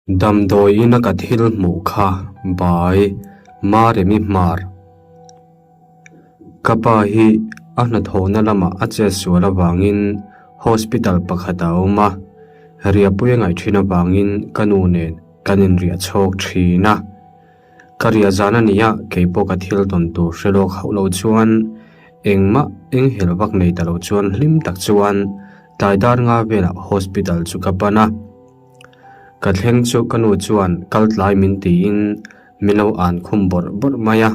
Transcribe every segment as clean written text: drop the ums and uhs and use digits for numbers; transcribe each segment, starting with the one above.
Damdawiin a ka thil hmuh kha bai Maremi Hmar. Ka pa hi a hnathawhna lamah a chet sual avangin hospital pakhat a awm a, riahpui a ngaih thin avangin ka nu nen kan inriah chhawk thin a. Ka riah zan a nia keipawh ka thil tawn tur hre lawk hauh lo chuan engmah enghelh vak nei ta lo chuan hlim tak chuan tlai dar nga velah hospital chu ka pan a. Ka thleng chu ka nu chuan kal tlai min tiin min lo an khum bawrh bawrh mai a,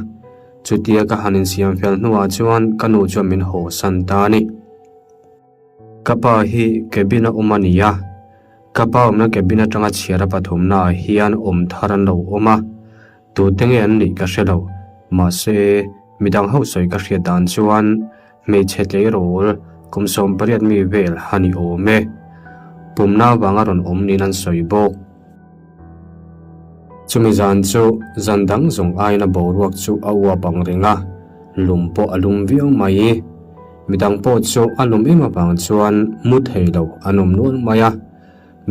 chutia ka han insiam fel hnuah chuan ka nu chuan min haw san ta a ni. Ka pa hi cabin a awm a ni a, ka pa awmna cabin atanga chhiar a pathumnaah hian awm thar an lo awm a, tute nge an nih ka hre lo, mahse midang ho sawi ka hriat dan chuan Hmeichhe tleirawl kum 18 mi vel a ni awm e. Pumna avanga rawn awm niin an sawi bawk. Chumi zan chu zan dang zawng aiin a boruak chu a uap ang reng a, lum pawh a lum viau mai. Midang pawh chu a lum em avang chuan mu thei lo an awm nual mai a.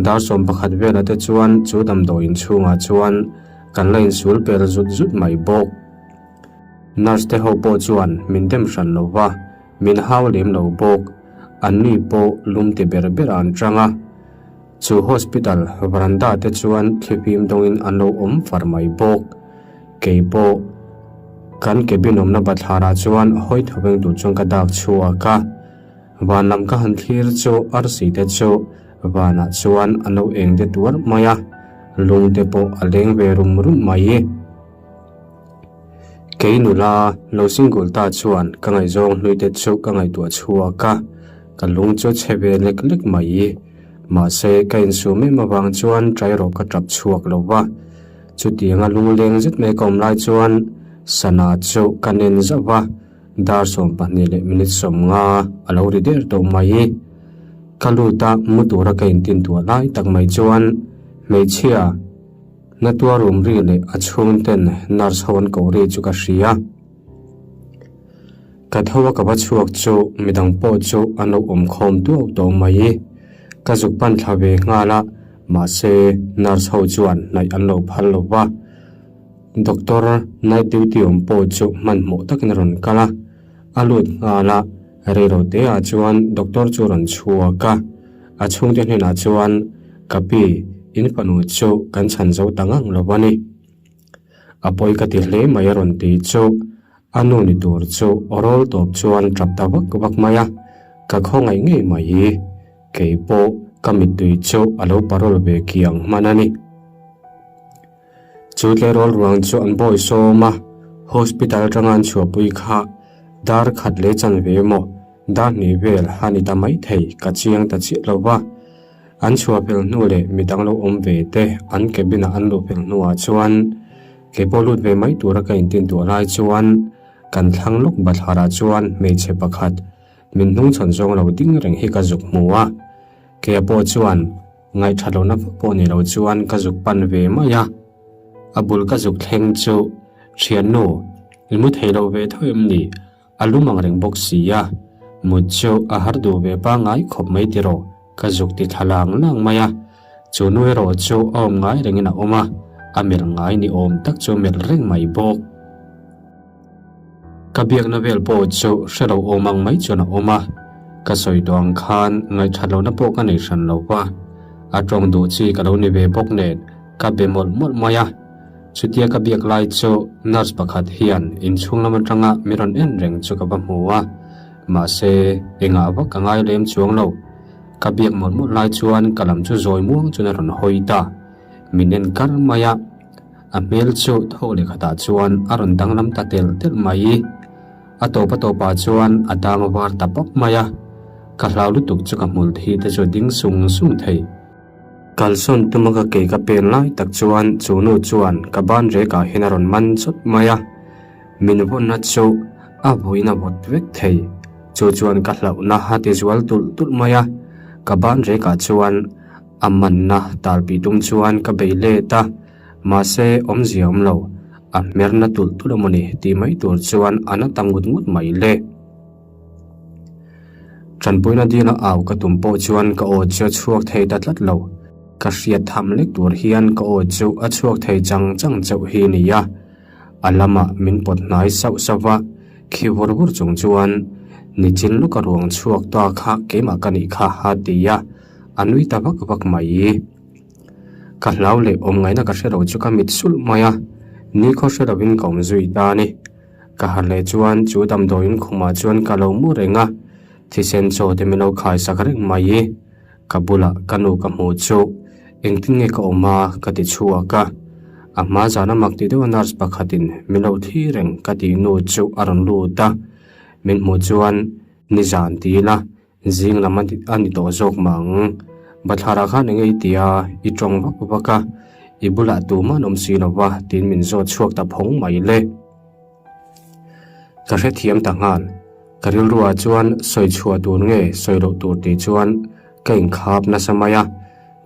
Dar 11 velah te chuan chu damdawi inchhungah chuan kan la insul per zut zut mai bawk. Nurse te ho pawh chuan min dem hran lo va, min hau lem lo bawk. An ni pawh lum ti ber ber an chang a. Chu hospital veranda te chuan thlifim dawngin an lo awm far mai bawk. Kei pawh kan cabin awmna bathlarah chuan hawi tho veng tur chuan ka dak chhuak a. Van lam ka han thlir chu arsi te chu vanah chuan an lo eng de tuar mai a, lung te pawh a leng ve rum rum mai. Kei nula lo single ta chuan ka ngaihzawng hlui te chu ka ngaihtuah chhuak a, ka lung chu chhe ve lek lek mai. Mahse ka insum em avang chuan trai rawh ka tap chhuak lo va. Chutianga lungleng zet mai ka awm lai chuan sana chu ka nen zauh va, dar 12 leh minute 50 a lo ri der tawh mai. Ka lut a, mu tura ka intintuah lai tak mai chuan hmeichhia, Na tuar rum ri leh a chhungten nurse ho an koh ri chu ka hria. Ka tho a ka va chhuak chu midang pawh chu an lo awm khawm tuau tawh mai. Ka zuk pan thla ve nghal a, mahse nurse ho chuan hnaih an lo phal lo va. Doctor night duty awm pawh chu hmanhmawh takin a rawn kal a, a lut nghal a, reiloteah chuan doctor chu a rawn chhuak a. A chhungte hnenah chuan, Ka pi, in fanu chu kan chhan zo ta ngang lo a ni. A pawi ka ti hle mai a rawn ti chu a nu ni tur chu aw rawl tawp chuan tap ta vak vak mai a, ka khawngaih ngei mai. Kei pawh ka mittui chu a lo parawl ve kiang hman a ni. Chu tleirawl ruang chu an bawi sawm a, hospital atanga an chhuahpui kha dar khat leh chanve emaw dar hnih vel a ni ta maithei ka chiang ta chiah lo va. An chhuah fel hnu leh midang lo awm ve te an cabin ah an luh fel hnuah chuan kei pawh lut ve mai tura ka intintuah lai chuan kan thlang lawk bathlarah chuan hmeichhe pakhat min hnungchhawn zawng lo ding reng hi ka zuk hmu a. Keia pawh chuan Ngaihtha lohna vak pawh ni lo chuan ka zuk pan ve mai a, a bul ka zuk thleng chu thiannu i mu thei lo ve tho em ni? A lum ang reng bawk si a, mut chu a har duh ve pangngai khawp mai tiraw ka zuk ti thla lang lang mai a, chu nu erawh chu a awm ngai rengin a awm a, a melh ngai ni awm tak chu a melh reng mai bawk. Ka biakna vel pawh chu hre lo awm ang mai chuan a awm a, ka sawi tawh ang khan ngaihthat lohna pawh ka nei hran lo va, a tawng duh chi ka lo ni ve bawk nen ka be mawlh mawlh mai a. Chutia ka biak lai chu nurse pakhat hian inchhung lam atanga mi rawn en reng chu ka va hmu a, mahse engah vak ka ngai lem chuang lo. Ka biak mawlh mawlh lai chuan ka lam chu zawi muang chuan a rawn hawi ta, min en kar mai a. A hmel chu tho leh khatah chuan a rawn danglam ta telh telh mai. A tawp a tawpah chuan a dang var ta pap mai a, ka hlau lutuk chu ka hmul thi te chu ding sung sung thei. Kalsawn tuma ka kei ka pen lai tak chuan chu nu chuan ka ban rekah hian a rawn man chawt mai a, min vawnna chu a vawiin a vawt vek thei. Chu chuan ka hlauhna a ti zual tulh tulh mai a, ka ban rekah chuan A manna talpih tum chuan ka bei let a, mahse awmzia awm lo, a hmerna tulh tulh a mawni tih mai tur chuan a na ta ngut ngut mai le. Tanpuina dila au ka tum pawh chuan ka aw chu a chhuak thei ta tlat lo. Ka hriat tham lek tur hian ka aw chu a chhuak thei chang chang chauh hi nia. A lamah min pawt hnai sauh sauh va, khi vur vur chung chuan nichin lawka ruang chhuak ta kha keimah ka nih kha a ti a, a nui ta vak vak mai. Ka hlau leh awm ngaihna ka hre lo chu ka mit sulh mai a, nikhaw hre lovin ka awm zui ta a ni. Ka harh leh chuan chu damdawiin khumah chuan ka lo mu reng a, thisen chaw te min lo khaisak reng mai. Ka bulah ka nu ka hmuh chu engtin nge ka awm a ka ti chhuak a, a hma zana mak ti deuha nurse pakhatin min lo thli reng ka tih nu chu a rawn lut a, min hmuh chuan nizan ti ila zing lam a ni tawh zawk mah ang. Bathlarah khan enge i ti a, i tawng vak vak a, i bulah tumah an awm si lo va tiin min zawt chhuak ta phawng mai le. Ka hrethiam ta nghal. Ka rilruah chuan sawi chhuah tur nge sawi loh tur tih chuan ka inkhap nasa mai a.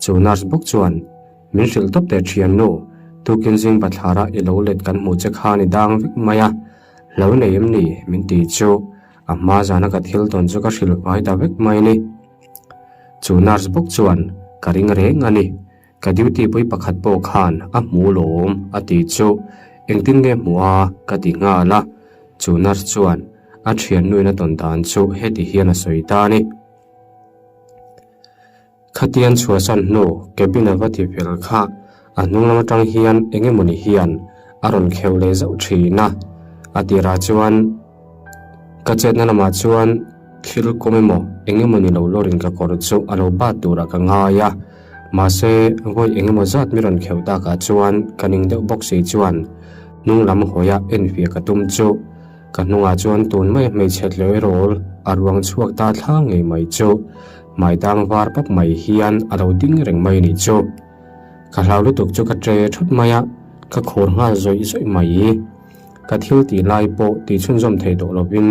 Chu nurse bawk chuan min hrilh tawp teh thiannu, tukin zing bathlara i lo let kan hmuh che khan i dang vek mai a, hlo nei em ni min ti chu a hma zana ka thil tawn chu ka hrilh fai ta vek mai ni. Chu nurse bawk chuan ka ring reng a ni. Ka duty pui pakhat pawh khan a hmu lawm a tih chu engtin nge hmuh a ka ti nghal a, chu nurse chuan a thiannuin a tawn dan chu heti hian a sawi ta a ni. Khatian chhuahsan hnu cabin a va ti fel kha a hnung lam atang hian eng emawni hian a rawn kheuh leh zauh thin a, a tirah chuan Ka chetna lamah chuan thil kawm emaw eng emaw ni lo lawrin ka kawr chu a lo bat turah ka ngai a, mahse vawi eng emaw zat mi rawn kheuh takah chuan ka ning deuh bawk si chuan hnung lam hawia enfiah ka tum chu ka hnungah chuan tun maia hmeichhe tleu rawl a ruang chhuak ta thla ngei mai chu hmai dang var pap mai hian a lo ding reng mai a nih chu. Ka hlau lutuk chu ka tre thut mai a, ka khur nghal zawih zawih mai. Ka thil tih lai pawh tih chhunzawm thei tawh lovin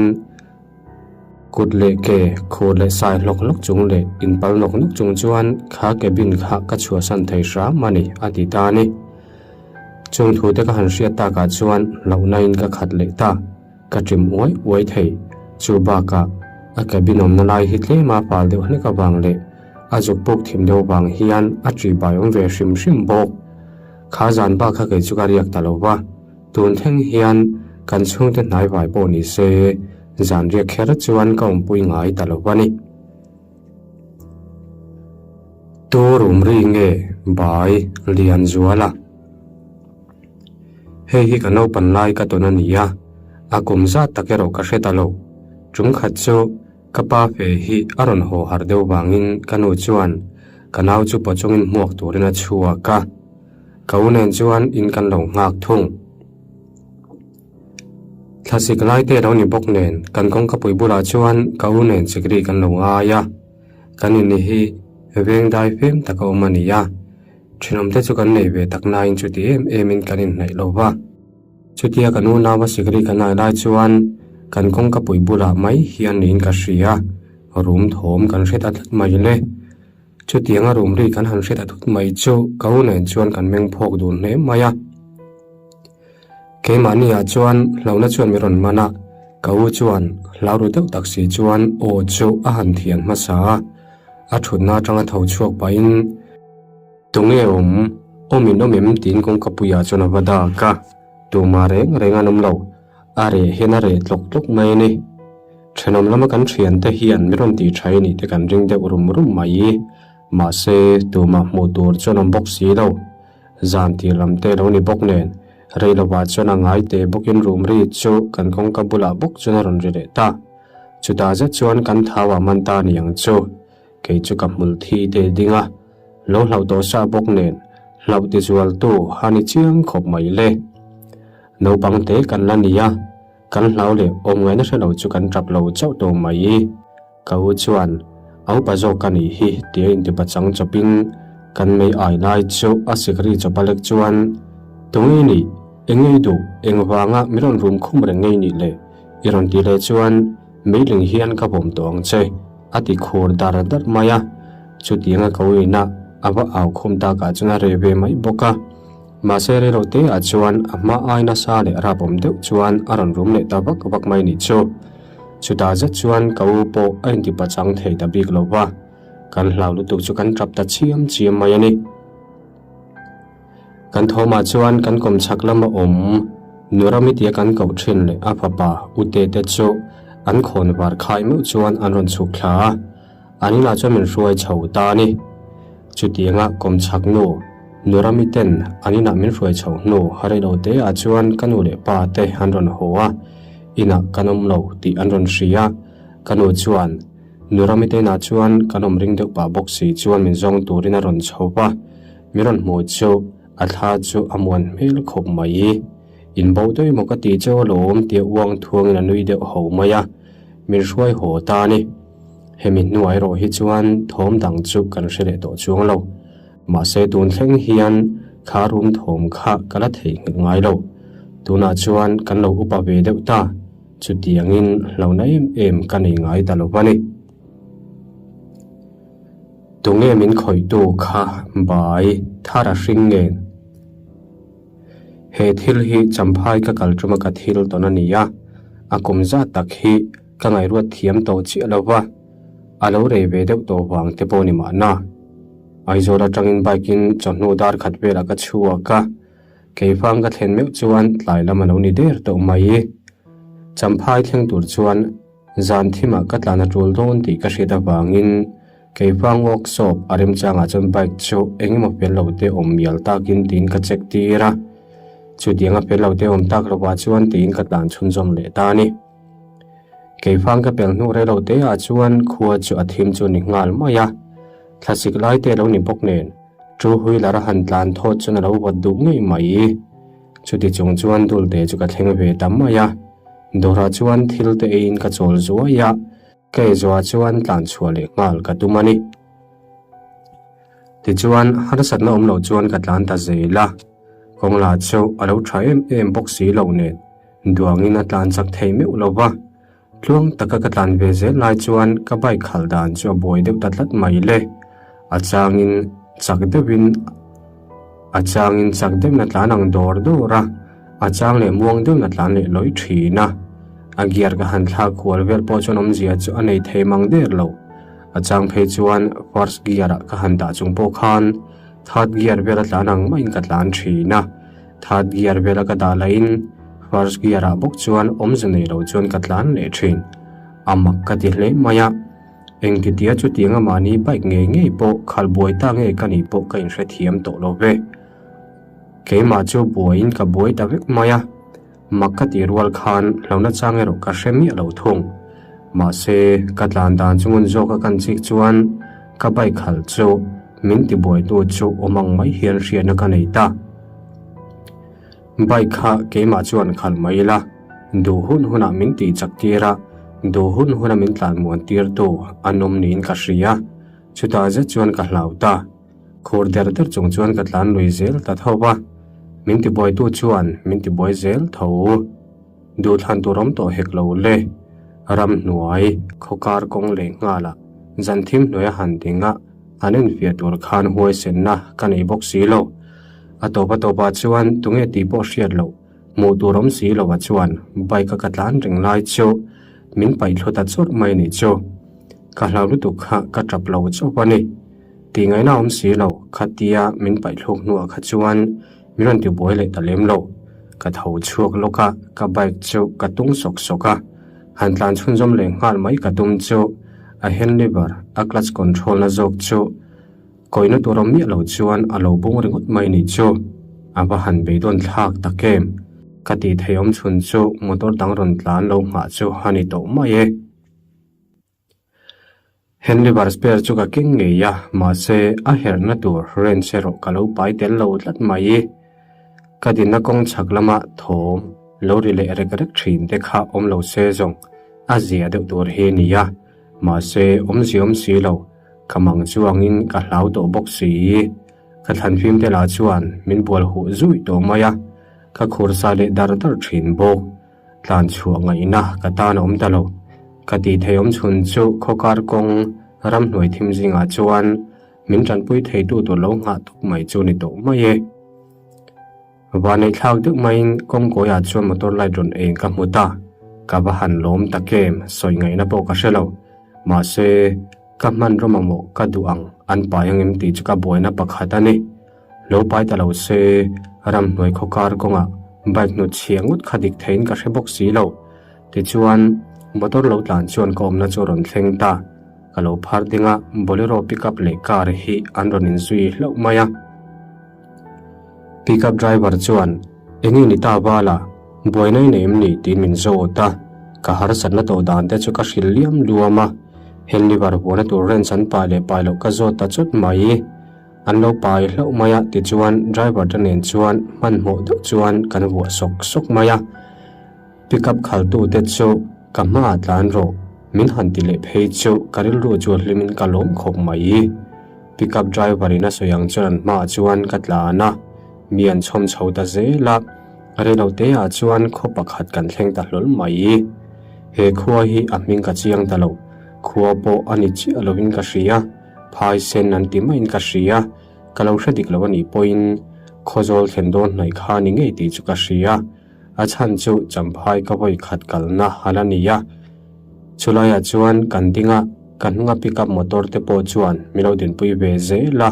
kut leh ke khur leh sai hlawk hlawk chung leh inpal nawk nawk chung chuan kha cabin kha ka chhuahsan thei hram a ni a ti ta a ni. Chung thu te ka han hriat takah chuan hlauhnain ka khat leh ta, ka ṭim uai uai thei. Chu bakah a cabin awmna lai hi tlema fal deuh hlek avang leh a zuk puk thim deuh vang hian a ṭihbai awm ve hrim hrim bawk. Kha zan bak kha kei chu ka riak ta lo va. Tun thleng hian kan chhungte hnaivai pawh ni se, zan riak kher chuan ka awmpui ngai ta lo va ni. Tu rumri nge bai lian zual a? Hei hi ka naupan lai ka tawn a ni a, a kum zat tak erawh ka hre ta lo. Tum khat chu ka pa fe hi a rawn haw harh deuh vangin ka nu chuan ka nau chu paw chungin hmuak turin a chhuak a. Ka u nen chuan in kan lo nghak thung. Thlasik lai te lo ni bawk nen kan kawngkapui bulah chuan ka u nen sikri kan lo ngai a. Kan in hi veng dai fem tak a awm a ni a. Thenawmte chu kan nei ve tak nain chuti em emin kan inhnaih lo va. Chutia kan unau a sikri kan ai lai chuan kan kawngkapui bulah mai hian niin ka hria. Rum thawm kan hre ta tlat mai le. Chutianga rum ri kan han hre ta thut mai chu ka u nen chuan kan meng phawk dun hle mai a. Keimahni ah chuan hlauhna chuan mi rawn man a, ka u chuan hlau ru deuh tak si chuan aw chu a han thian hmasa a, a thutna atanga tho chhuak pahin, Tunge awm? Awm in awm em? tiin kawngkapuiah chuan a va dak a, tumah reng reng an awm lo. A reh hian a reh tlawk tlawk mai a ni. Thenawm lama kan thiante hian mi rawn tih tha i nih te kan ring deuh rum rum mai. Mahse, tumah hmuh tur chuan awm bawk si lo. Zan tir lam te lo ni bawk nen, rei lovah chuan a ngai teh bawkin rum ri chu kan kawngka bulah bawk chuan a rawn ri leh ta. Chutah zet chuan kan thau ah man ta ni ang chu. Kei chu ka hmul thi te ding a, lo hlauh tawh sa bawk nen, hlauh ti zual tu a ni chiang khawp mai le. Naupang te kan la ni a, kan hlau leh awm ngaihna hre lo chu kan tap lo chauh tawh mai. Ka u chuan, A upa zawk ka nih hi tia intipa chang chawpin kan mei ai lai chu a sikri chawpa lek chuan, Tunge i nih? Enge i duh? Engvanga mi rawn rum khum reng ngei nih le? I rawn tih leh chuan meiling hian ka vawm tawh ang che. A ti khur dar dar mai a, chutianga ka uina a va au khum takah chuan a reh ve mai bawk a. Mahse reilo te ah chuan a hma ai nasa leh rapawm deuh chuan a rawn rum leh ta vak vak mai nih chu. Chutah zet chuan ka u pawh a inti pachang thei ta bik lo va. Kan hlau lutuk chu kan tap ta chiam chiam mai a ni. Kan thawmah chuan kan kawmchhak lama awm Nurami tia kan koh thin leh a fapa Ute te chu an khawn var khai meuh chuan an rawn chhuk thla a, an inah chuan min hruai chho ta a ni. Chutianga kawmchhak nu Nurami ten an inah min hruai chho hnu reilo te ah chuan ka nu leh pa te an rawn haw a, inah kan awm lo tih an rawn hria. Ka nu chuan Nurami te inah chuan kan awm ring deuh pah bawk si chuan min zawng turin a rawn chho va. Mi rawn hmuh chu a thla chu a muan hmel khawp mai. In bo deuh emaw ka tih cheu alawm tia uang thuangin a nui deuh ho mai a, min hruai haw ta a ni. Hemi hnuah erawh hi chuan thawm dang chu kan hre leh tawh chuang lo. Mahse tun thleng hian kha rum thawm kha ka la theihnghilh ngai lo. Tunah chuan kan lo upa ve deuh ta, chutiangin hlauhna em em ka nei ngai ta lo va ni. Tunge min khawihtu kha bai thar a hring nen? He thil hi Champhai ka kal tuma ka thil tawn a ni a, a kum zat tak hi ka ngaihruat thiam tawh chiah lo va, a lo rei ve deuh tawh vang te pawh ni mahna. Aizawl atangin bike in chawhnu dar khat velah ka chhuak a, Keifang ka thlen meuh chuan tlai lam a lo ni der tawh mai. Champhai thleng tur chuan Zan thimah ka tlan a tul dawn tih ka hriat avangin Keifang workshop a remchangah chuan bike chu eng emaw fel lo te awm mial takin tiin ka check tir a. Chutianga fel lo te awm tak lovah chuan tiin ka tlan chhunzawm leh ta a ni. Keifang ka pel hnu rei lo te ah chuan khua chu a thim chu ni nghal mai a. Thlasik lai te lo ni bawk nen two wheeler a han tlan thawt chuan a lo vawt duh ngei mai. Chuti chung chuan Dulte chu ka thleng ve ta mai a. Dawrah chuan thil te eiin ka chawl zuai a, ka ei zuah chuan tlan chhuah leh nghal ka tum a ni. Tichuan, harsatna awm loh chuan ka tlan ta zel a, kawng lah chu a lo tha em em bawk si lo nen, duangin a tlan chak thei meuh lo va. Tluang taka ka tlan ve zel lai chuan ka bike khalh dan chu a buai deuh ta tlat mai le. A changin chak deuhin a changin chak deuhin a tlan ang dawr dawr a, a chang leh muang deuhin a tlan leh lawih thin a. A gear ka han thlak kual vel pawh chuan awmzia chu a nei thei mang der lo. A chang phei chuan first gear ah ka han dah chung pawh khan third gear vel a tlan ang maiin ka tlan thin a. Third gear vela ka dah lahin first gear ah bawk chuan awmze nei lo chuan ka tlan leh thin. A mak ka ti hle mai a, engtitia chutianga mahni bike ngei ngei pawh khalh buai ta nge ka nih pawh ka inhrethiam tawh lo ve. Keimah chu buaiin ka buai ta vek mai a, mak ka tih rual khan hlauhna chang erawh ka hre miah lo thung. Mahse, ka tlan dan chu ngun zawka kan chik chuan ka bike khalh chu Min tibuaitu chu awm ang mai hian hriatna ka nei ta. Bike kha keimah chuan khalh mai ila, duh hun hunah min tih chak tir a, duh hun huna min tlan muan tirtu an awm niin ka hria. Chutah zet chuan ka hlau ta. Khur der der chung chuan ka tlan lui zel ta tho va, min tibuaitu chuan min tibuai zel tho. Duhthlan tur awm tawh hek lo le. Ramhnuai, khawkar kawng leh nghalah zan thim hnuaia han ding a, An enfiah tur khan huaisenna ka nei bawk si lo. A tawp a tawpah chuan tunge tih pawh hriat loh, hmuh tur awm si loh a chuan bike a ka tlan reng lai chu min paih thlu ta chawrh mai nih chu. Ka hlau lutuk kha ka tap lo chauh a ni. Tih ngaihna awm si lo, khatia min paih thluk hnuah kha chuan min rawn tibuai leh ta lem lo. Ka tho chhuak lawk a, ka bike chu ka tung sawk sawk a. Han tlan chhunzawm leh nghal mai ka tum chu a hand lever, a clutch control na zawk chu kawihna tur awm miah lo chuan a lo bung ringawt mai nih chu a va han beidawn thlak tak em. Ka tih theih awm chhun chu motor dang rawn tlan lo nghah chu a ni tawh mai e. Hand lever spare chu ka keng ngei a, mahse a herhna tur wrench erawh ka lo pai tel lo tlat mai. Ka dinna kawng chhak lama thawm lo ri leh rek rek thin te kha awm lo se zawng a zia deuh tur hi a ni a, mahse awmzia awm si lo, ka mang chuangin ka hlau tawh bawk si. Ka thlanfim te lah chuan min bual huh zui tawh mai a, ka khur sa leh dar dar thin bawk. Tlan chhuah ngaihna ka tan a awm ta lo. Ka tih thei awm chhun chu khawkar kawng ramhnuai thim zingah chuan min tanpui theitu tur lo nghah tuk mai chu ni tawh mai e. Vanei thlak deuh maiin kawngkawiah chuan motor light rawn eng ka hmu ta. Ka va han lawm tak em, sawi ngaihna pawh ka hre lo. Mahse. Ka hmanraw mamawh ka duh ang an pai ang em tih chu ka buaina pakhat a ni. Lo pai ta lo se, ramhnuai khaw kar kawngah bike hnut chhia ngawt kha dik theiin ka hre bawk si lo. Tichuan, motor lo tlan chuan ka awmna chu a rawn thleng ta. Ka lo phar ding a, Bolero pickup leh car hi an rawn inzui hlauh mai a. Pickup driver chuan, Enge ni ta Bala, buaina i nei em ni? tiin min zawt a. Ka harsatna tawh dan te chu ka hrilh liam luam a. Henliver huana tur wrench an pai leh pai loh ka zawt ta chawt mai. An lo pai hlauh mai a, tichuan driver te nen chuan hmanhmawh deuh chuan kan vuah sawk sawk mai a. Pickup khaltute chu ka hmaah tlan rawh, min han ti leh phei chu ka rilru chu a hlimin ka lawm khawp mai. Pickup driver in a sawi ang chuan an hmaah chuan ka tlan a, mi an chhawm chho ta zel a, reilo te ah chuan khaw pakhat kan thleng ta hlawl mai. He khua hi a hming ka chiang ta lo, khua pawh a ni chiah lovin ka hria, phai sen an ti maiin ka hria, ka lo hre dik lo a nih pawhin Khawzawl thlen dawn hnaih kha a ni ngei tih chu ka hria. A chhan chu Champhai ka vawi khat kalna a la ni a. Chulaiah chuan kan ding a, ka hnunga pickup motor te pawh chuan min lo dinpui ve zel a,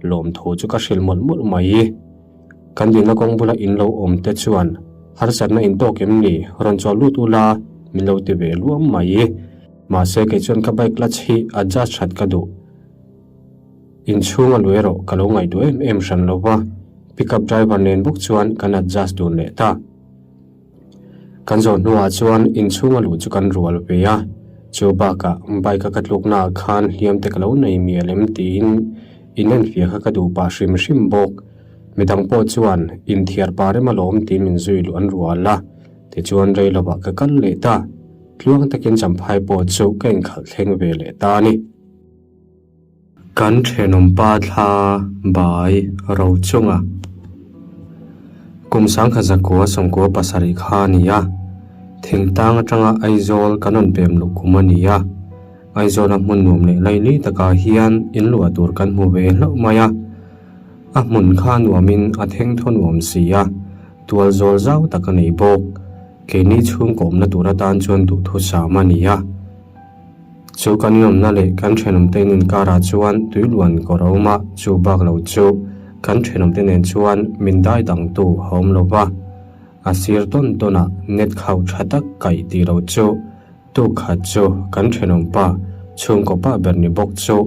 lawmthu chu ka hrilh mawlh mawlh mai. Kan dinna kawng bula in lo awm te chuan harsatna in tawk em ni rawn chawl lut ula min lo ti ve luam mai. Mahse kei chuan ka bike clutch hi adjust that ka duh. Inchhung a lu erawh ka lo ngaihtuah em em hran lo va, pickup driver nen bawk chuan kan adjust dun leh ta. Kan zawh hnuah chuan inchhung a luh chu kan rual ve a, chu bakah bike a ka tlukna ah khan hliam te ka lo nei mial em tiin inenfiah kha ka duh pah hrim hrim bawk. Midang pawh chuan inthiar pah rem alawm tiin min zui luh an rual a, tichuan rei lovah ka kal leh ta. Tluang takin Champhai pawh chu ka inkhalh thleng ve leh ta a ni. Kan thenawmpa thla bai ro chunga kum sangkhat zakua sawmkua pasarih kha a ni a, thingtang atanga Aizawl kan rawn pem luh kum a ni a, Aizawla hmun nuam leh laili takah hian inluah tur kan hmu ve hlauh mai a, a hmun kha nuamin a thengthaw nuam si a, tual zawl zau tak a nei bawk, keini chhungkaw awmna tur atan chuan duhthusam a ni a. Chu kan inawmna leh kan thenawmte in inkarah chuan tui luan kawr a awm a, chu bak lo chu kan thenawmte nen chuan min dai dangtu a awm lo va. A sir tawn tawnah net khauh tha tak kaih tih lo chu tuk khat chu kan thenawmpa chhungkaw pa ber ni bawk chu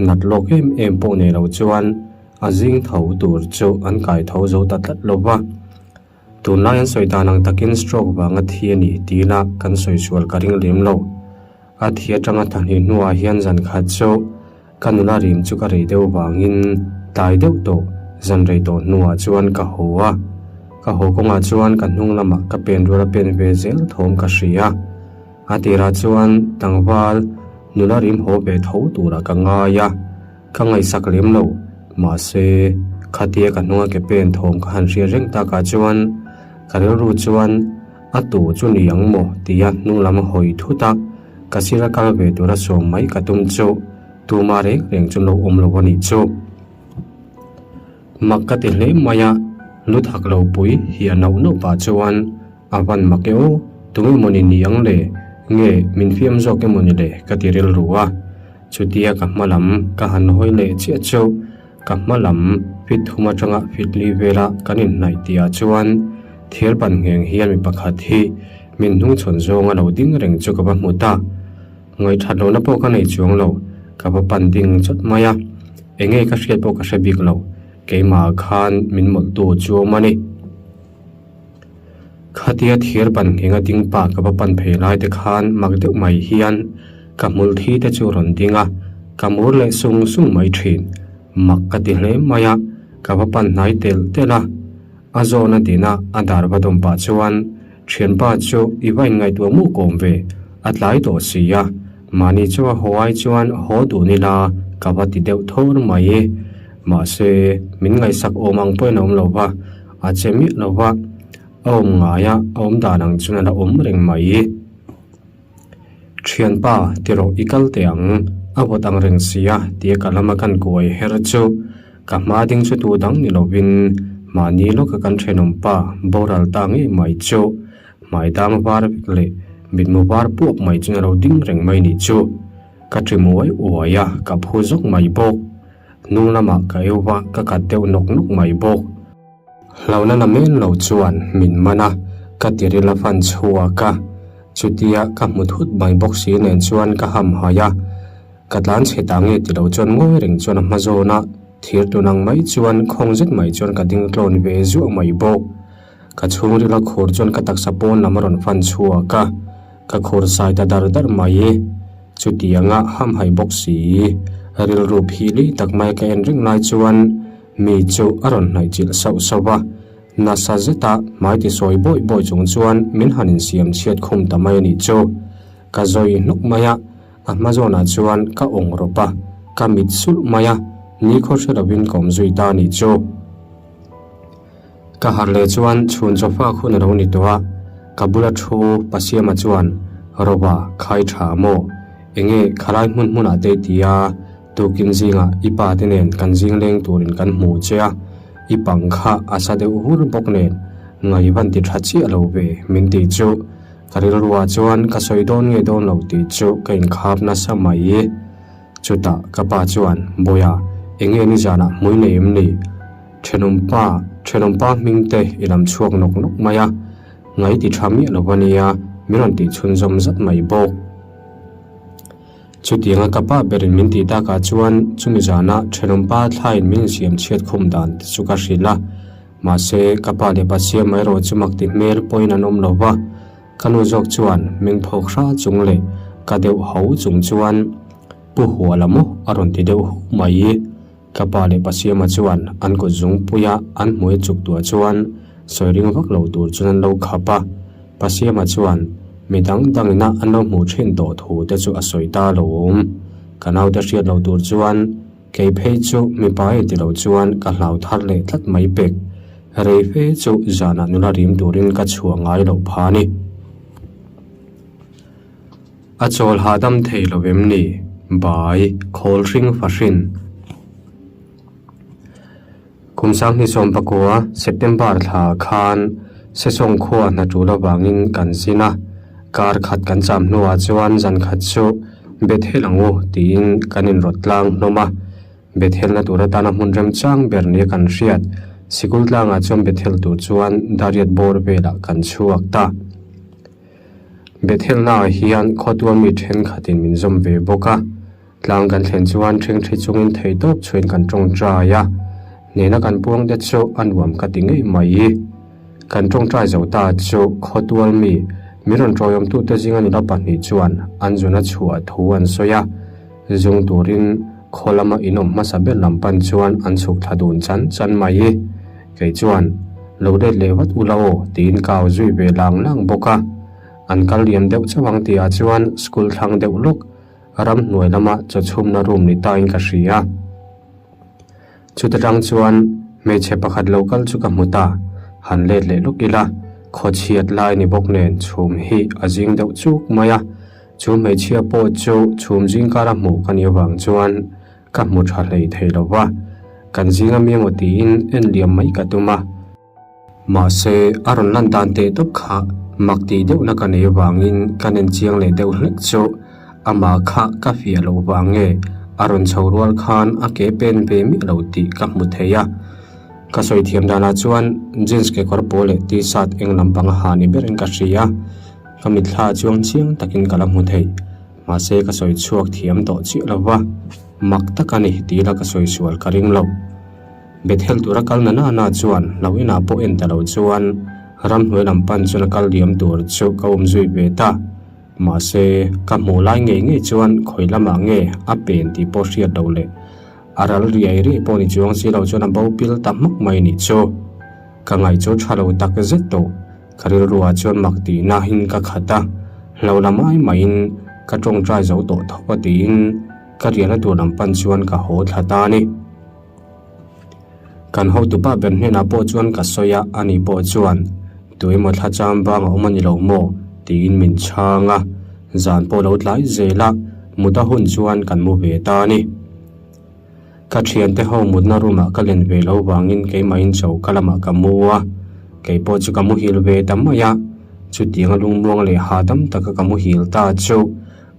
nat lawk em em pawh nei lo chuan a zing tho tur chu an kai tho zo ta tlat lo va. Tunlai an sawi dan ang takin stroke vanga thi a ni tihna kan sawi sual ka ring lem lo. A thi atanga thahnih hnuah hian zan khat chu ka nula rim chu ka rei deuh vangin tlai deuh tawh zan rei tawh hnuah chuan ka haw a. Ka haw kawngah chuan ka hnung lamah ka pen rual a pen ve zel thawm ka hria. A tirah chuan tlangval nula rim haw ve tho turah ka ngai a. Ka ngaihsak lem lo, mahse, khatia ka hnunga ke pen thawm ka han hriat reng takah chuan ka rilru chuan a tu chu ni ang maw tia hnung lam a hawi thut a, ka sira kal ve tura sawm mai ka tum chu tuma reng reng chu lo awm lo a nih chu. Mak ka ti hle mai a, lu thak lo pui hi a nauh nauh pah chuan a van mak e aw, tunge mawni ni ang le, nge min fiam zawk emawni le ka ti rilru a. Chutia ka hma lam ka han hawi leh chiah chu ka hma lam fit thum atanga fit li vela kan inhnaih tihah chuan thir ban ngheng hian mi pakhat hi min hnungchhawn zawnga lo ding reng chu ka va hmu ta. Ngaihthat lohna pawh ka nei chuang lo, ka va pan ding chawt mai a. Enge ka hriat pawh ka hre bik lo, keimah khan min mawlhtu chu awm a ni. Khatia thir ban nghenga ding pa ka va pan phei lai te khan mak deuh mai hian ka hmul thi te chu rawn ding a, ka mur leh sung sung mai thin. Mak ka ti hle mai a, ka va pan hnai telh telh a. A zawn a din a, a dar va dawm pah chuan thianpa chu i va inngaihtuah mu kawm ve, a tlai tawh si a, mahni chu a haw ai chuan haw dun ila ka va ti deuh thawr mai e. Mahse, min ngaihsak awm ang pawhin a awm lo va. A che miah lo va, a awm ngai a, a awm dan ang chuan a la awm reng mai. Thianpa, ti rawh i kal teh ang, a vawt ang reng si a, tia ka lama kan kuai her chu ka hma ding chu tu dang ni lovin mahni lawka kan thenawmpa boral ta ngei mai chu hmai dang var vek leh mitmu var puak mai chuan a lo ding reng mai nih chu. Ka ṭim uai uai a, ka phu zawk mai bawk. Hnung lamah ka eu va, ka kat deuh nawk nawk mai bawk. Hlauhna la men lo chuan min man a, ka tiril a fan chhuak a. Chutia ka hmu thut mai bawk si nen chuan ka ham hai a. Ka tlan chhe ta nge ti lo chuan ngawi reng chuan a hma zawn a, thir tun ang mai chuan khawng zet mai chuan ka ding tlawn ve zuah mai bawk. Ka chhungril a khur chuan ka taksa pawn lam a rawn fan chhuak a, ka khur sai ta dar dar mai. Chutianga hamhaih bawk si, rilru phili tak mai ka en reng lai chuan mi chu a rawn hnaih chilh sauh sauh a, nasa zeta hmai ti sawi bawi bawi chung chuan min han insiam chhiat khum ta mai a nih chu. Ka zawi hnuk mai a, a hma zawnah chuan ka awng rawp a, ka mit sulh mai a, nikhaw hre lovin ka awm zui ta a nih chu. Ka harh leh chuan chhun chawfak hun a lo ni tawh a, ka bula thu Pasiama chuan, Roba, khai tha maw? Enge khalai hmun hmunah te i ti a, tukin zingah i pa te nen kan zing leng turin kan hmu che a, i pang kha a sa deuh vur bawk nen ngai van ti tha chiah lo ve min tih chu ka rilruah chuan ka sawi dawn nge dawn lo tih chu ka inkhap nasa mai. Chutah ka pa chuan, Bawiha, enge nizanah hmui nei em ni? Thenawmpa, thenawmpa hming te i lam chhuak nawk nawk mai a, ngai ti tha miah lo a nia, min rawn tih chhunzawm zat mai bawk. Chutianga ka pa berin min tih takah chuan chumi zana thenawmpa thlaiin min insiam chhiat khum dan te chu ka hrilh a, mahse ka pa leh pa siam erawh chu mak ti hmel pawhin an awm lo va, ka nu zawk chuan meng phawk hra chung leh ka deuh ho chung chuan Pu Huala maw a rawn ti deuh hu mai. Ka pa leh Pasiama chuan an kut zungpuia an hmui chuk tuah chuan sawi ring vak lo tur chuan an lo khap a. Pasiama chuan mi dang dangina an lo hmuh thin tawh thu te chu a sawi ta lo awm. Ka naute hriat lo tur chuan kei phei chu mipa e ti lo chuan ka hlau thar leh tlat mai pek. Rei fe chu zanah nula rim turin ka chhuah ngai loh pha a ni. A chawl hahdam thei lo em ni? Bai, khawl hring fahrin. Kum sanghnih 19 September thla khan Sesawng khua hna tul avangin kan zin a, kar khat kan cham hnuah chuan zan khat chu Bethel ang u tiin kan inrawt tlang hlawm a. Bethelna tur atana hmun remchang ber nia kan hriat, sikul tlangah chuan Bethel tur chuan Dariat bawr velah kan chhuak ta. Bethelnaah hian khawtual mi thenkhatin min zawm ve bawk a, tlang kan thlen chuan ṭhingṭhi chungin theihtawp chhuin kan ṭawngṭai a, hnena kan puang te chu a nuam ka ti ngei mai. Kan ṭawngṭai zo ta chu khawtual mi min rawn ṭawiawmtute zinga nula pahnih chuan an zuna chhuah thu an sawi a, zung turin khaw lama inawm hmasa ber lam pan chuan an chhuk thla dun chan chan mai. Kei chuan, Lo let leh vat ula aw, tiin ka au zui ve lang lang bawk a. An kal liam deuh chauh ang tihah chuan school thlang deuh lawk ramhnuai lama chaw chhumna room ni tain ka hria. Chuta tang chuan hmeichhe pakhat lo kal chu ka hmu ta, han let leh lawk ila, khaw chhiat lai ni bawk nen chhum hi a zing deuh chuk mai a. Chu hmeichhia pawh chu chhum zingkara hmuh ka nih avang chuan Ka hmu tha hlei thei lo va, kan zinga mi emaw tiin en liam mai ka tum a. Mahse, a rawn lan dan teh tawp kha mak tih deuhna ka nei avangin ka nen chiang leh deuh hlek chu amah kha ka fiah loh vang nge a rawn chho rual khan a ke pen ve miah lo tih ka hmu thei a. Ka sawi thiam danah chuan jeans kekawr pawl leh t-shirt eng lampang a ha ni berin ka hria. Ka mitthla chuang chiang takin ka la hmu thei. Mahse ka sawi chhuak thiam tawh chiah lo va, mak tak a ni tih ila ka sawi sual ka ring lo. Bethel tura kal na na na chuan lo inah pawh en ta lo chuan ramhnuai lam pan chuan a kal liam tur chu ka um zui ve ta. Mahse ka hmuh lai ngei ngei chuan khawi lamah nge a pen tih pawh hriat loh leh a ral riai riai pawh ni chuang si lo chuan a bo pil ta hmak mai nih chu. Ka ngaih chu tha lo tak zet tawh. Ka rilruah chuan mak tihnahin ka khat a, hlo la mai maiin ka tawngtai zo tawh tho a tiin ka riahna tur lam pan chuan ka haw thla ta a ni. Kan hotupa ber hnenah pawh chuan ka sawi a, ani pawh chuan, Tuemaw thla cham bang a awm a ni lo maw? tiin min chhang a, zan pawh lo tlai zel a, mut a hun chuan kan mu ve ta a ni. Ka thiante ho mutna room ah ka len ve lo vangin keimahin choka lamah ka mu a, kei pawh chu ka muhil ve ta mai a, chutianga lungmuang leh hahdam taka ka muhil ta chu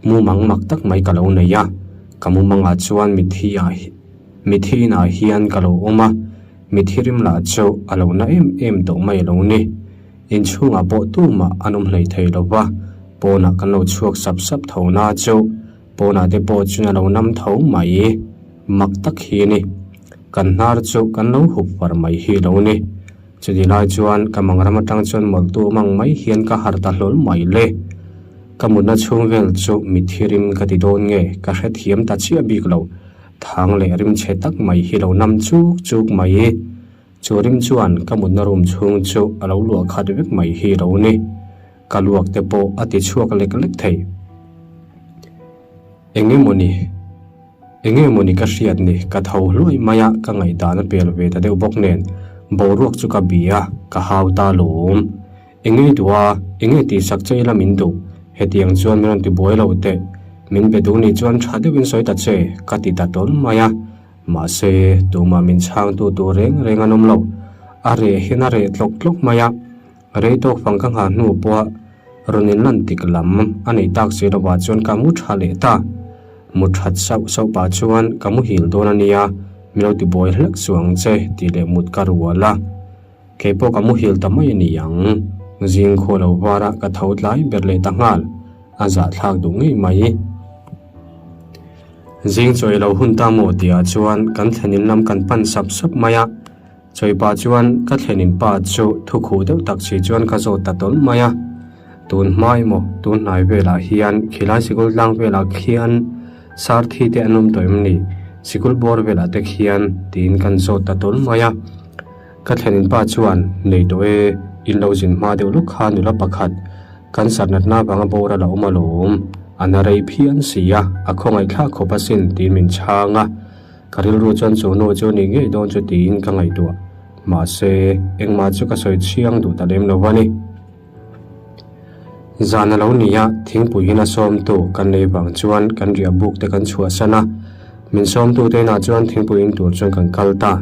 Mumang mak tak mai ka lo nei a, ka mumangah chuan mitthi ah mitthi inah hian ka lo awm a, mitthi rim lah chu a lo na em em tawh mai a lo ni. Inchhungah pawh tumah an awm hlei thei lo va, pawnah kan lo chhuak sap sap tho na chu pawnah te pawh chuan a lo nam tho mai. Mak tak hi a ni. Kan hnar chu kan lo hup far mai hi a lo ni. Chuti lai chuan ka mangram atang chuan mawlhtu awm ang mai hian ka harh ta hlawl mai le. Ka mutna chhung vel chu mitthi rim ka ti dawn nge ka hrethiam ta chiah bik lo. Thang leh rim chhe tak mai hi lo nam chuk chuk mai. Chu rim chuan ka mutna room chhung chu a lo luah khat vek mai hi lo ni. Ka luak te pawh a ti chhuak lek lek thei. Eng emawni, eng emawni ka hriat ni, ka tho hluai mai a, ka ngaihdan a pel ve ta deuh bawk nen, boruak chu ka bi a, ka hau ta lawm. Eng nge duh a, eng nge tihsak che ila min duh, hetiang chuan min rawn ti buai lo teh, min be duh nih chuan tha deuhin sawi ta che, ka ti ta tawl mai a, mahse tumah min chhangtu tur reng reng an awm lo, a reh hian a reh tlawk tlawk mai a. Rei tawk fang ka nghah hnu pawha rawn in lan tik lam a neih tak si lovah chuan ka mu tha leh ta. Mu that sauh sauh pah chuan ka muhil dawn a nia, min lo ti buai hlek suh ang che tih leh mut ka rual a. Kei pawh ka muhil ta mai a ni ang. Zing khaw lo varah ka tho tlai ber leh ta nghal, a zahthlak duh ngei mai. Zing chawi lo hun ta maw tihah chuan kan thlen in lam kan pan sap sap mai a. Chawi pa chuan ka thlenin pa chu thu khuh deuh tak si chuan ka zawt ta tawl mai a. Tun hma emaw tun hnai velah hian khilai sikul tlang velah khian sarthi te an awm tawh em ni? Sikul bawr velah te khian tiin kan zawt ta tawl mai a. Ka thlenin pa chuan nei tawh e, in lo zin hma deuh lawk kha nula pakhat cancer natna vanga boral a awm alawm, a na rei phian si a, a khawngaihthlak khawp asin tiin min chhang a. Ka rilru chuan chu nu chu ni ngei dawn chu tiin ka ngaihtuah. Mahse, engmah chu ka sawi chhiang duh ta lem lo va ni. Zan a lo ni a, thingpuiin a sawmtu kan lei vang chuan kan riah buk te kan chhuahsan a. Min sawmtu te inah chuan thingpuiin tur chuan kan kal ta.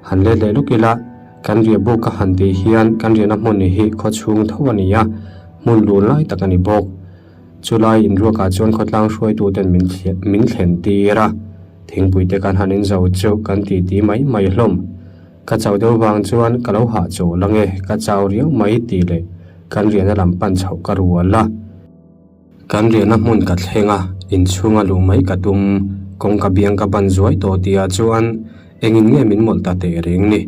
Han let leh lawk ila, kan riah buk ka han tih hian kan riahna hmun hi khaw chhung tho a ni a, hmun lun lai tak a ni bawk. Chulai inruakah chuan khawtlang hruaituten min thlen tir a. Thingpui te kan han inzo chu kan ti ti mai mai hlawm. Ka chau deuh vang chuan ka lo hah chawl ange, ka chau riau mai tih leh kan riahna lam pan chhoh ka rual a. Kan riahna hmun ka thleng a, inchhunga luh mai ka tum, kawngka biang ka ban zuai tawh tihah chuan engin nge min mawlh ta teh reng ni.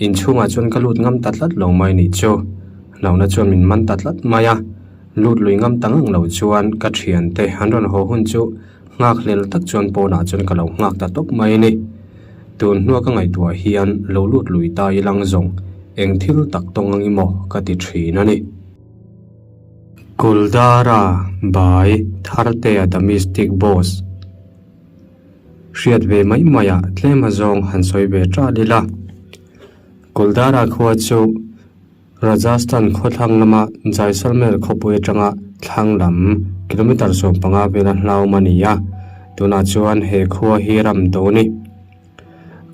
Inchhungah chuan ka lut ngam ta tlat lo mai nih chu. Hlauhna chuan min man ta tlat mai a, lut lui ngam ta ngang lo chuan ka thiante an rawn haw hun chu Nghakhlel tak chuan pawnah chuan ka lo nghak ta tawp mai a ni. Tun hnua ka ngaihtuah hian lo lut lui ta i lang zawng eng thil tak tawng ang i maw ka ti thin a ni. Kuldara by Thartea the Mystic Boss Hriat ve mai maiah tlem azawng han sawi ve ṭal ila. Kuldara khua chu. Rajasthan khawthlang lama Jaisalmer khawpui atanga thlang lam kilometre 15 vela hlauhawm a ni a, tunah chuan he khua hi ram to a ni.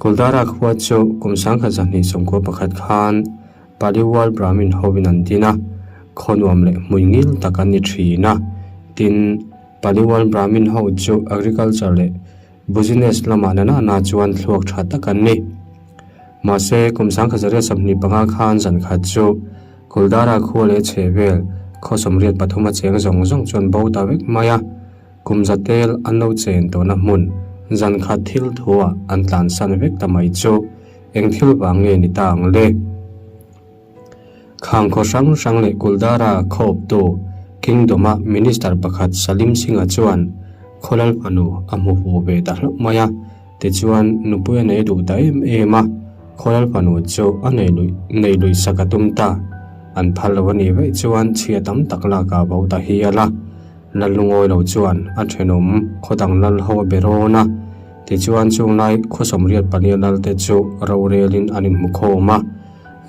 Kuldara khua chu kum 1991 khan Paliwal Brahmin hovin an din a, khaw nuam leh hmui ngil tak an ni thin a, tin, Paliwal Brahmin ho chu agriculture leh Business lamah na na na chuan thluak tha tak an ni. Mahse, kum 1925 khan zan khat chu Kuldara khua leh chhe vel khaw 83 a cheng zawng zawng chuan bo ta vek mai a, kum za tel an lo chen tawhna hmun zan khat thil thuah an tlansan vek ta mai chu eng thil vang nge ni ta ang le? Khang khaw hrang hrang leh Kuldara khawptu Kingdom-a Minister pakhat Salim Singh-a chuan Khawlal fanu a hmu fuh ve ta hlauh mai a, tichuan nupui a nei duh ta em em a, Khawlal fanu chu a nei luih nei luih sak a tum ta. An phal lo a nih vaih chuan chhia tam tak lakah bo ta hial a. Lal lungawi lo chuan a thenawm khaw dang lal ho a be rawn a, tichuan chunglai khaw 84 lal te chu rorelin an inhmu khawm a.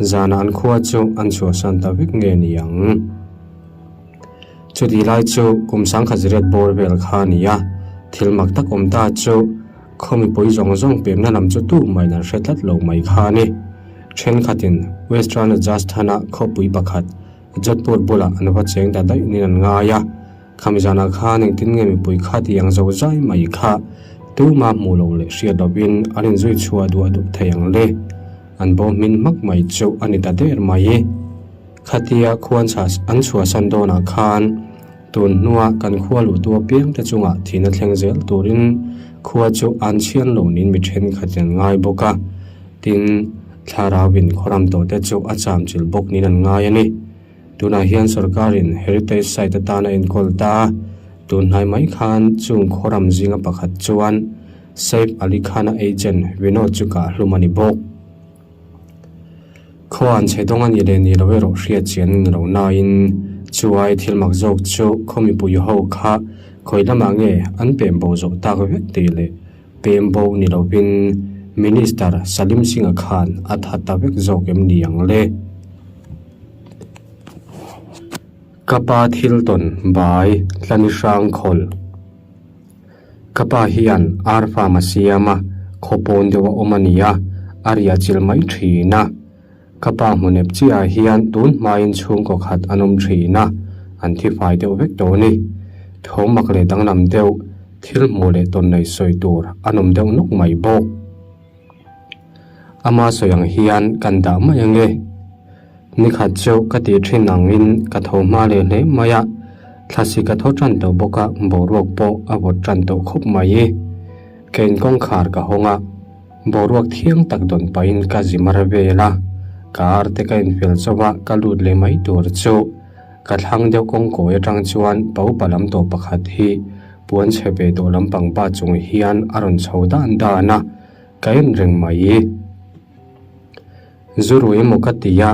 Zanah an khua chu an chhuahsan ta vek nge ni ang. Chuti lai chu kum 1008 bawr vel kha a ni a, thil mak tak awm ta chu khaw mipui zawng zawng pemna lam chu tu maiin an hre tlat lo mai kha a ni. Thenkhatin Western Rajasthan-a khawpui pakhat Jodhpur bulah an va cheng ta daih niin an ngai a. Khami zanah khan engtin nge mipui kha tih ang zo zai mai kha tuma hmuh loh leh hriat lovin an inzui chhuah duah duh thei ang le. An bo hmin hmak mai chu a ni ta der mai. Khatia khuan an chhuahsan dawnah khan tun hnua kan khua luhtu apiang te chungah thihna thleng zel turin khua chu an chhian lo niin mi thenkhat an ngai bawk a. Tin, thlarauin khawram tawhte chu a chamchilh bawk niin an ngai a ni. Tunah hian sorkarin Heritage Site atan a enkawl ta a, tun hnai mai khan chung khawram zinga pakhat chuan Saif Ali Khan-a agent Vinod chu kah hlum a ni bawk. Khaw an chhe dawng a nih leh nih loh erawh hriat chian a ni lo nain chuai thil mak zawk chu khaw mipui ho kha khawi lamah nge an pem bo zawh tak vek tih leh pem bo ni lovin Minister Salim Singh-a khan a tha ta vek zawk em ni ang le? Ka pa thil tawn bai tlani hrang khawl. Ka pa hian ar farm a siam a, khaw pawn deuh a awm a ni a, a riah chilh mai thin a. Ka pa hmunep chiahah hian tun hmain chhungkaw khat an awm thin a, an thi fai deuh vek tawh a ni. Thawmmak leh danglam deuh, thil hmuh leh tawn nei sawi tur an awm deuh nawk mai bawk. Ama sawi ang hian kan dah mai ange. Nikhat chu ka tih thin angin ka tho hma leh hle mai a, thlasi ka tho tan tawh bawk a, boruak pawh a vawt tan tawh khawp mai. Ka inkawngkhar ka hawng a, boruak thiang tak dawn pahin ka zi mar vel a, ka ar te ka infel chauh a, ka lut leh mai tur chu ka thlang deuh kawngkawi atang chuan pa upa lam tawh pakhat hi Puan chhe ve tawh lampang pa chung hian a rawn chho dan dan a, ka en reng mai. Zu rui emaw ka ti a,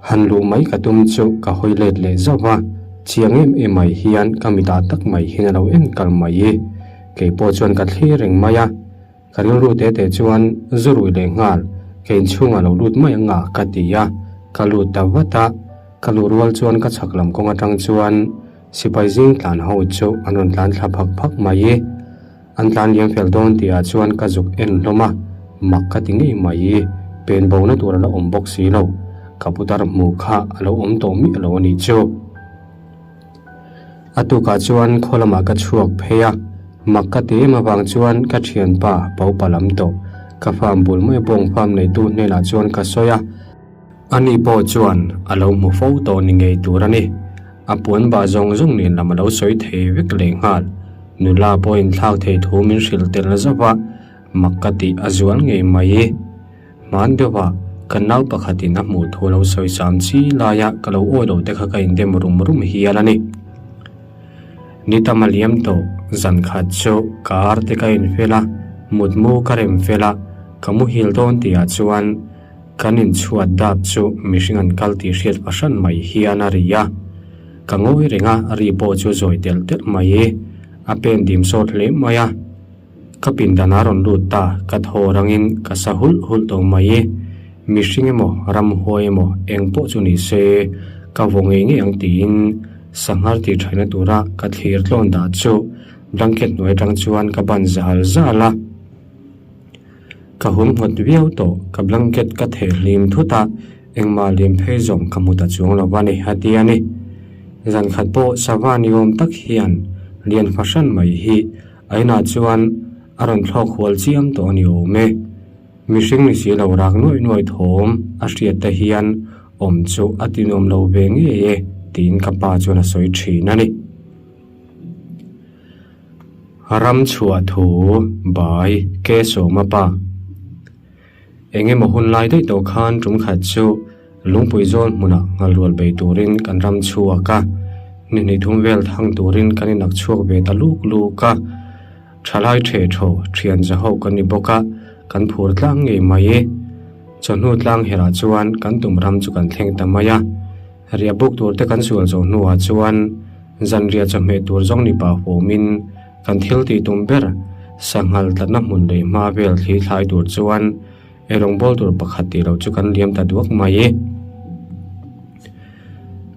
han luh mai ka tum chu ka hawi let leh zauh a, chiang em em mai hian ka mitah tak mai hian a lo en kal mai. Kei pawh chuan ka thlir reng mai a. Ka rilru te te chuan zu rui leh nghal ka inchhungah lo lut mai ang a ka ti a, ka lut ta vat a, ka luh rual chuan ka chhak lam kawng atang chuan sipai zing tlan ho chu an rawn tlan thla phak phak mai i, an tlan liam fel dawn tih ah chuan ka zuk en hlawm a, mak ka ti ngei mai i, pen bo na tur a la awm bawk si lo, ka putar hmuh kha a lo awm tawh miah lo a nih chu. A tukah chuan khaw lamah ka chhuak phei a, mak ka ti em avang chuan ka thianpa Paupa lam tawh ka farm bul mai bawng farm neitu hnenah chuan ka sawi a, ani pawh chuan a lo hmu fo tawh ni ngei tur a ni. A puan bah zawng zawng nen lam a lo sawi thei vek lehnghal. Nula pawh inthlak thei thu min hrilh tel zauh a, mak ka tih a zual ngei mai. Hman deuhah ka nau pakhatin a hmuh thu lo sawi sam chi laia ka lo awi lo te kha ka indem rum rum hial a ni. Ni tam a liam tawh, zan khat chu ka ar te ka infel a, mutmu ka rem fel a, ka muhil dawn tihah chuan kan inchhuat dap chu mihring an kal tih hriat fahran mai hian a ri a. Ka ngawi reng a, ri pawh chu zawi telh telh mai. A pen dim sawt hle mai a. Ka pindan a rawn lut ta, ka thaw rangin ka sa hulh hulh tawh mai i, mihring emaw ramhuai emaw eng pawh chu ni se ka vaw ngei ngei ang tiin sanghar tih thaina tura ka thlir tlawn dah chu blanket hnuai atang chuan ka ban zal zal a. Ka hum ngawt viau tawh, ka blanket ka theh hlim thut a, engmah liam phei zawng ka hmu ta chuang lo a ni, a ti a ni. Zan khat pawh sava ni awm tak hian lian fahran mai hi A inah chuan a rawn thlawk hual chiam tawh a ni awm e. Mihring ni si lo rak nuaih nuaih thawm a hriat te hian awm chu a ti nuam lo ve ngei e tiin ka pa chuan a sawi thin a ni. Ram chhuah thu bai ke sawma pa. Eng emaw hun lai daih tawh khan tum khat chu lungpui zawl hmunah nghalrual bei turin kan ram chhuak a, ni hnih thum vel thang turin kan inak chhuak ve ta luk luk a. Thalai the thaw thian za ho kan ni bawk a, kan phur tlang ngei mai e. Chawhnu tlang herah chuan kan tum ram chu kan thleng ta mai a. Riah buk tur te kan sual zawh hnuah chuan zanriah chawhmeh tur zawng ni pah huamin kan thil tih tum ber sanghal tlatna hmun leh hma vel thli thlai tur chuan eirawng bawl tur pakhat tih loh chu kan liam ta duak mai e.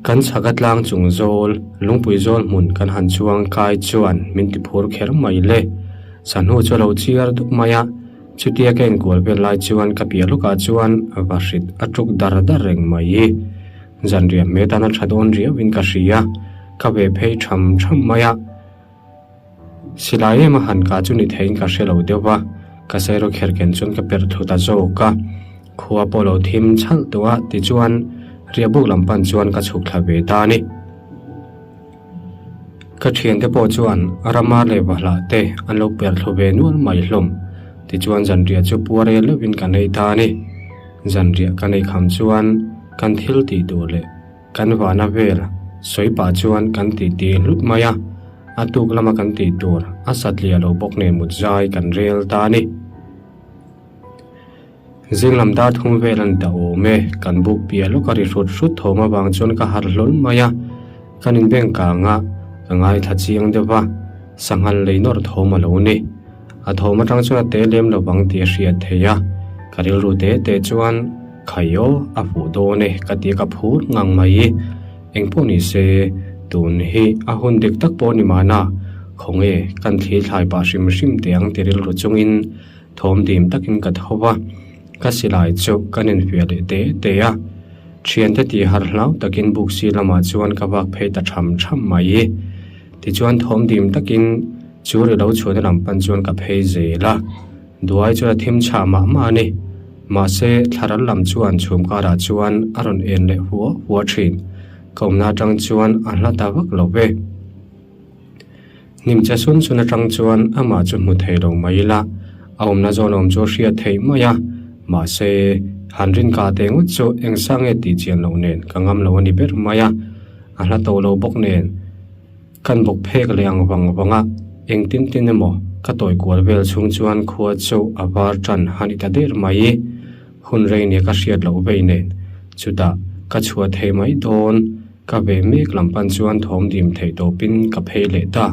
Kan chhaka tlang chung zawl, lungpui zawl hmun kan han chuang kai chuan min ti phur kher mai le. Sahnu chu a lo chiar dup mai a, chutia ka inkual vel lai chuan ka piah lawkah chuan vahrit a tuk dar dar reng mai. Zanriah hmet an a tha dawn riauin ka hria. Ka ve phei tham tham mai a. Silai em a han kah chu ni theiin ka hre lo deuh va, ka sairo kher ken chuan ka perh thlu ta zawk a. Khua pawh lo thim chhalh tawh a, tichuan riahbuk lam pan chuan ka chhuk thla ve ta a ni. Ka thiante pawh chuan rama leh vahlah te an lo per thlu ve nual mai hlawm. Tichuan zanriah chu puar el deuhin kan ei ta a ni. Zanriah kan ei kham chuan kan thil tih tur leh kan vana vel sawi pah chuan kan titi hlut mai a. A tuk lama kan tih tur a satliah lo bawk nen mut zai kan rel ta a ni. Zing lam dar thum vel a ni ta awm e, kan buk piah lawk a ri hrut hrut thawm avang chuan ka harh hlawl mai a, kan inbeng kang a, ka ngaithla chiang deuh va, sanghal lei nawrh thawm a lo ni. A thawm atang chuan a te lem lo vang tih a hriat theih a, ka rilru te te chuan khai aw a fuh dawn e ka ti a ka phur ngang mai. Engpawh ni se, tun hi a hun dik tak pawh ni mahna, khawnge kan thli thlai pah hrim hrim teh ang ti rilru chungin Thawm dim takin ka tho va, ka silai chu ka nenfiah leh te te a. Thiante tih harh hlau takin buk si lamah chuan ka vak phei ta tham tham mai. Tichuan thawm dim takin chu ri lo chhuahna lam pan chuan ka phei zel a, duai chuan a thim chhah mah mah a ni. Mahse, thlaral lam chuan chhum karah chuan a rawn en leh huah huah thin. Ka awmna atang chuan a hla ta vak lo ve. Hnim che sun sun atang chuan amah chu hmu thei lo mai ila, a awmna zawn awm chu a hriat theih mai a, mahse, han rin kah teh ngawt chu eng sa nge tih chian loh nen ka ngam lo a ni ber mai a, a hla tawh lo bawk nen kan bawk phek leh ang vang vang a, engtin tin emaw ka tawi kual vel chhung chuan khua chu a var tan han i ta der mai. Hun rei nia ka hriat loh vei nen chutah ka chhuah thei mai dawn. Ka ve mek lam pan chuan thawm dim theih tawpin ka phei leh ta.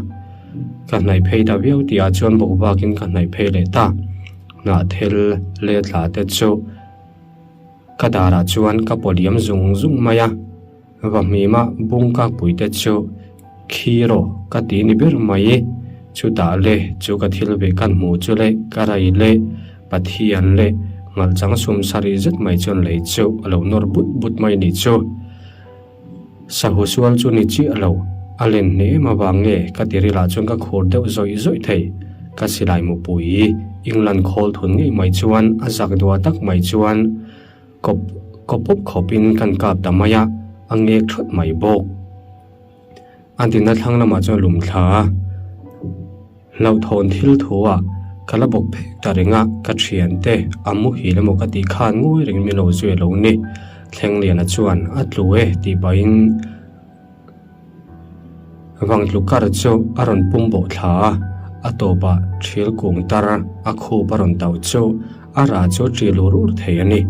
Ka hnaih phei ta viau tihah chuan bawk bakin ka hnaih phei leh ta. Hnahthel leh tla te chu ka darah chuan ka paw liam zung zung mai a. Vahmima bung kakpui te chu khi rawh ka ti ni ber mai. Chutah le chu ka thil ve kan hmuh chu le ka rai le Pathian le ngalchang sum sarih zet mai chuan lei chu a lo nawr but but mai ni chu. Sahu sual chu ni chiah lo, a len hne em avang nge ka ti rilah chuan ka khur deuh zawih zawih thei. Ka silai mupui England khawl thun ngei mai chuan a zak duah tak mai chuan kawp kawp khawpin kan kap ta mai a, a ngek thawt mai bawk. A dinna thlang lamah chuan lum thla a. Hlauhthawn thil thu ah ka la bawk phek ta reng a, ka thiante a muhil emaw ka tih khan ngawi reng min lo zui lo ni. Thlengliana chuan a tlu e tih pahin Vangtlu kar chu a rawn pum bawh thla a, a tawpah thil kung tar a khup a rawn tauh chu a rah chu a ṭi lur ur thei a ni.